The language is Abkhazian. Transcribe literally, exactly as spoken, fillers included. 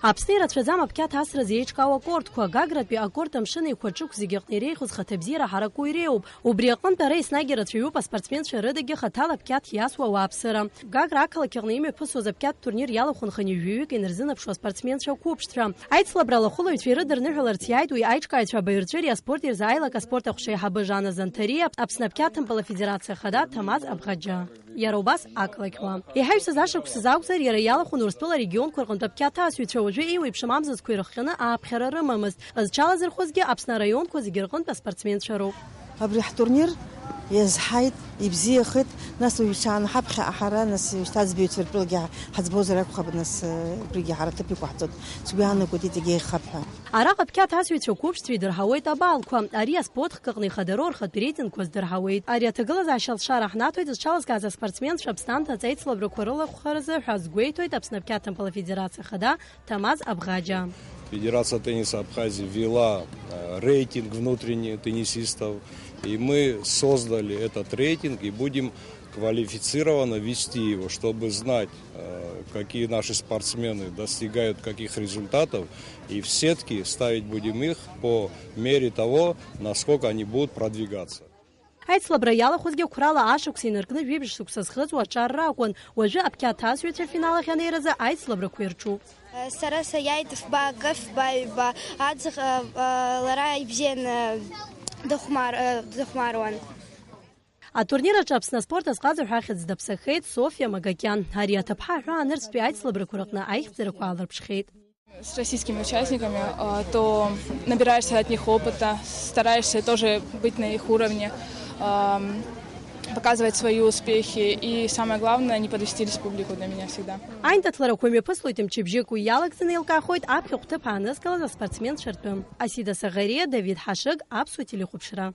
Аԥсны ирацәаӡам аԥқьаҭ асразы еиҿкаау акортқәа. Гагратәи акорт амшын еиқәаҿықә зегьы рҟны иреиӷьу зхаҭабзиара ҳараку иреиуоуп. Убри аҟынтә ара еснагь ирацәаҩуп аспортсменцәа рыдагьы хаҭала аԥқьаҭ иасуа ауааԥсыра. Гагра ақалақь аҟны имҩаԥысуаз аԥқьаҭ турнир иалахәын хынҩажәаҩык инарзынаԥшуа аспортсменцәа қәыԥшцәа. Аицлабра алахәылаҩцәа ирыдырныҳәаларц иааит уи аиҿкааҩцәа абаҩрҵәыреи аспорти рзы аилак аспорт аҟәша аиҳабы Жана Занҭариа, Аԥсны аԥқьаҭмпыл афедерациа ахада Ҭамаз Абӷаџьа. Иара убас ақалақьуаа. Иҳаҩсыз ашықәсазы акәзар, иара иалахәын Урыстәыла арегионқәа рҟынтә аԥқьаҭаасҩцәа уажәы еиуеиԥшым амзызқәа ирыхҟьаны ааԥхьара рымамызт. Зҽалазырхәызгьы Аԥсны араионқәа зегьы рҟынтә аспортсменцәа роуп. Абри ҳтурнир иазҳаит, ибзиахеит, нас уажәшьҭа ҳаԥхьаҟа ҳара, нас шьҭа аӡбаҩцәа ртәылагьы ҳаӡбозар акәхап, нас, э, убригьы ҳара аҭыԥ иқәаҳҵоит. Сгәы иаанагоит иҵегь еиӷьхап ҳәа. Араҟа аԥқьаҭ асҩцәа қәыԥшцәа идырҳауеит абаалқәа. Ари аспорт хкы аҟны ихадароу рхатә рейтингқәа здырҳауеит. Ари аҭагылазаашьа алшара ҳнаҭоит зҽалазкааз аспортсменцәа Аԥсны анҭыҵ аицлабрақәа рылахәхаразы ҳәа азгәеиҭоит Аԥсны аԥқьаҭмпыл афедерациа ахада Ҭамаз Абӷаџьа. Федерация тенниса Абхазии ввела, э, рейтинг внутренний теннисистов, и мы создали этот рейтинг и будем квалифицированно вести его, чтобы знать, э, какие наши спортсмены достигают каких результатов, и в сетки ставить будем их по мере того, насколько они будут продвигаться. Аицлабра иалахәызгьы қәрала ашықәс инаркны жәибжь шықәса зхыҵуа аҿар ракәын. Уажәы аԥқьаҭ асҩцәа афинал ахь анеиразы аицлабрақәа ирҿуп. Сара саиааит фба акы, фба ҩба аӡӷаб, лара ибзианы дыхәмар-, дыхәмаруан. Атурнир аҿы Аԥсны аспорт азҟаза ҳәа ахьӡ даԥсахеит Софиа Магакиан. Ари аҭыԥҳа аҳәаа нырцәтәи аицлабрақәа рыҟны аихьӡарақәа аалырԥшхьеит. С российскими участниками, э, то набираешься от них опыта, стараешься тоже быть на их уровне, эм, показывать свои успехи и, самое главное, не подвести республику для меня всегда. Аиндаҭларақәа мҩаԥыслоит мчыбжьык, уи иалагӡаны еилкаахоит аԥхьахә ҭыԥ аанызкылаз аспортсменцәа ртәы. Асида Саӷариа, Давид Ҳашыг, Аԥсуа телехәаԥшра.